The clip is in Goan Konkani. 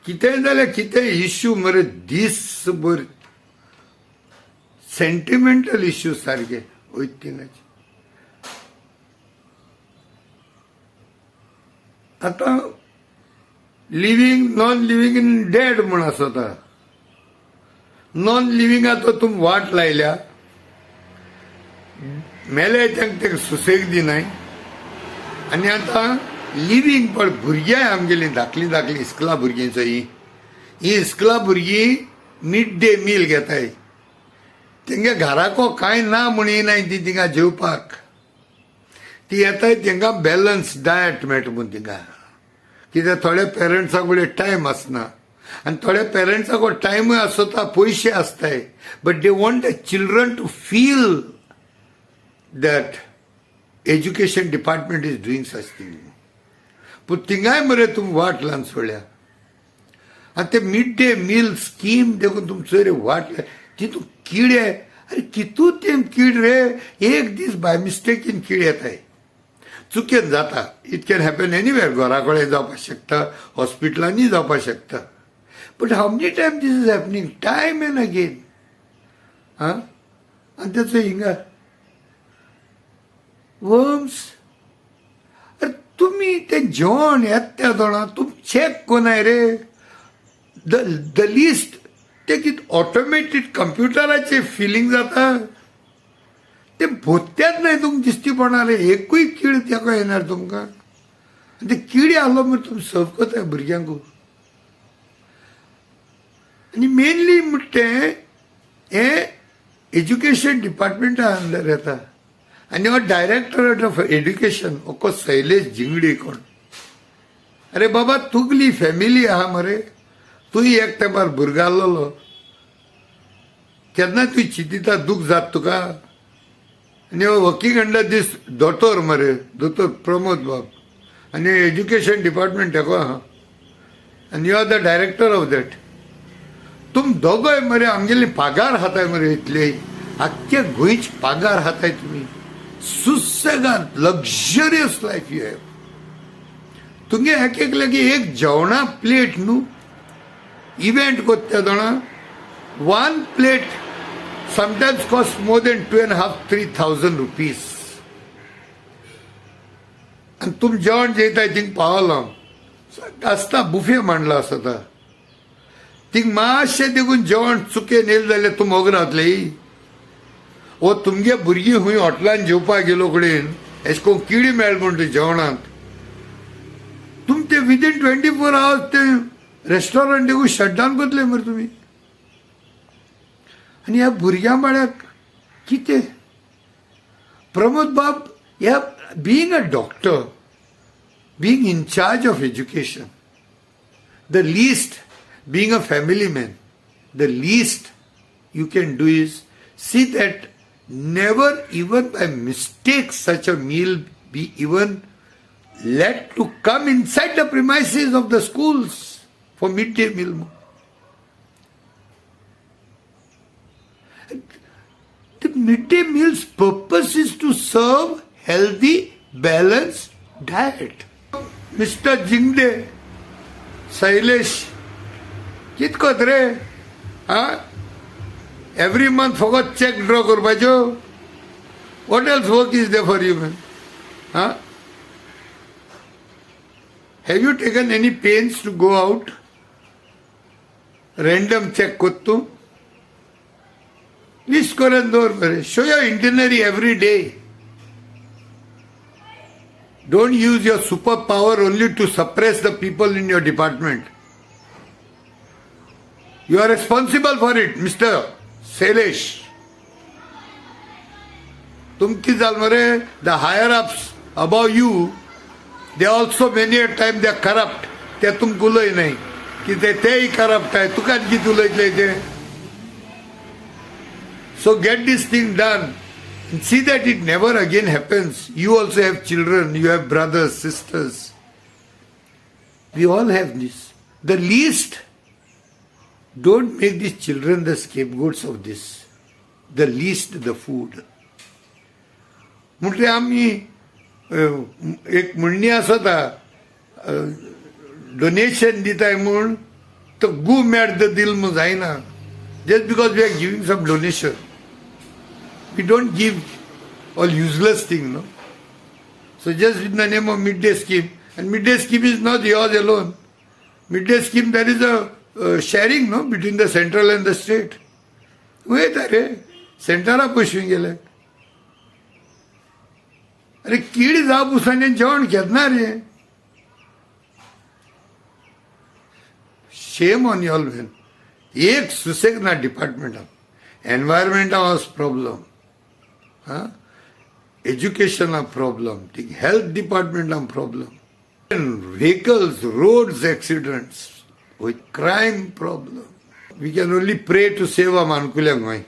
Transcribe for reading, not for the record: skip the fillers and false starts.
कितेंय जाल्यार कितेंय इश्यू मरे दीसभर सेंटिमेंटल इश्यू सारके वयता थिंगाचे. आतां living non living in dead म्हूण आसता. नॉन लिविंगाचो तुमी वाट लायल्या, मेले तांकां तेका सुसेग दिनाय. आनी आतां लिवींग पण भुरग्यांय आमगेलीं धाकलीं धाकलीं इस्कुला भुरगींचो ही ही इस्कुला भुरगीं मिड डे मील घेताय. तेंगे घराको कांय ना म्हूण येनाय ती थिंगा जेवपाक. ती येताय तेंकां बॅलन्स डायट मेळटा म्हूण थिंगा. कित्याक थोड्या पेरंट्सां कडेन टायम आसना आनी थोड्या पेरंट्सां कडेन टायमूय आसता, पयशे आसताय, but they want the children to feel that education department is doing such thing. पूण थिंगाय मरे तुमी वाट लावन सोडल्या. आनी ते मिड डे मील स्कीम देखून तुमी चोय रे वाट तितून किडे, अरे कितू तेम कीड रे. एक दीस बाय मिस्टेकीन कीड येताय, चुकेन जाता. It can happen anywhere. घरा कडेन जावपाक शकता, हॉस्पिटलांनी जावपाक शकता. But how many time this is happening time and again. आं, आनी तेचो हिंगा वर्म्स. अरे तुमी तें जेवण येता त्या जाणा तुमी चॅक कोनाय रे. The the list ते कितें ऑटोमॅटीक कंप्युटराचेर फिलींग जाता ते भोत्याच न्हय तुमकां दिसती पडना रे. एकूय कीड तेका येणार तुमकां. आनी ते किडी आहलो मागीर तुमी सर्व करताय भुरग्यांक. आनी मेनली म्हणटा तें हें एज्युकेशन डिपार्टमेंटा अंडर येता. आनी हो डायरेक्टरेट ऑफ एड्युकेशन ओको शैलेश जिंगडी कोण. अरे बाबा तुगली फॅमिली आहा मरे, तूं एक तेंपार भुरगो आहलोलो केन्ना तूं चिंतिता दूख जाता तुका. आनी हो वर्किंग अंडर दीस दोतोर मरे, दोतोर प्रमोद बाब, आनी एज्युकेशन डिपार्टमेंट तेको आहा आनी you are the director of that. तुम दोगोय मरे आमगेली पागार खाताय मरे, इतले आख्खे गोंयची पागार खाताय तुमी. सुसेगाद लक्झरियस लायफ you have. तुमगे एक एक लागीं एक जेवणा प्लेट न्हू इव्हेंट कोत्ता जाणा, one plate sometimes cost more than 2.5-3 thousand rupees. आनी तुमी जेवण जेयताय थिंग पावलो आसता बुफे मांडलो आसता थिंग मातशें देखून जेवण चुकेन येयलें जाल्यार तुमी ओगी रावतले. वो तुमगे भुरगीं खूंय हॉटेलान जेवपाक गेलो कडेन एशें करून किडी मेळ म्हण जेवणांत तुमी ते विदीन 24 आवर्स ते रेस्टॉरंट देखून शटडावन करतले मरे तुमी. आनी ह्या भुरग्यां बाळ्याक कितें प्रमोद बाब, ह्या being a doctor, being in charge of education, the least, being a family man, the least you can do is see that never even by mistake such a meal be even let to come inside the premises of the schools for midday meal. The midday meal's purpose is to serve healthy, balanced diet. Mr. Jingde, Sailesh, कित कोत रे? हा, एवरी मंथ फकत चॅक ड्रॉ करपाच्यो. What else work is there for you man? हा, have you taken any pains to go out random check कोत तूं? लिस्ट करून दवर मरे. Show your itinerary every day. Don't use your super power only to suppress the people in your department. You are responsible for it, Mister Shailesh. तुमकी जाल मरे, the higher ups above you, they also many a time they corrupt. ते तुमकां उलय न्हय कितें तेय करप्ट आहे, तुका कितें उलयतले ते. So get this thing done and see that it never again happens. You also have children, you have brothers, sisters. We all have this. The least, don't make these children the scapegoats of this. The least, the food. म्हटल्यार आमी एक म्हणणी आसता, डोनेशन दिताय म्हूण फक्त गू मेर्द दिल म्हूण जायना. Just because we are giving some donation, we don't give all useless thing, no. So just in the name of mid day scheme, and mid day scheme is not yours alone. Mid day scheme, there is a sharing, no, between the central and the state. वयता रे सेंटरा पयशे गेले. अरे कीड जाव पुसांनी जेवण घेतना रे. Shame on y'all man. एक सुसेग ना डिपार्टमेंटान. एनवायरमेंटा वॉज प्रॉब्लम, हां, एज्युकेशना प्रॉब्लम, हेल्थ डिपार्टमेंटान problem, vehicles, roads accidents, crime problem. We can only pray to save our मानकुल्या गोंय.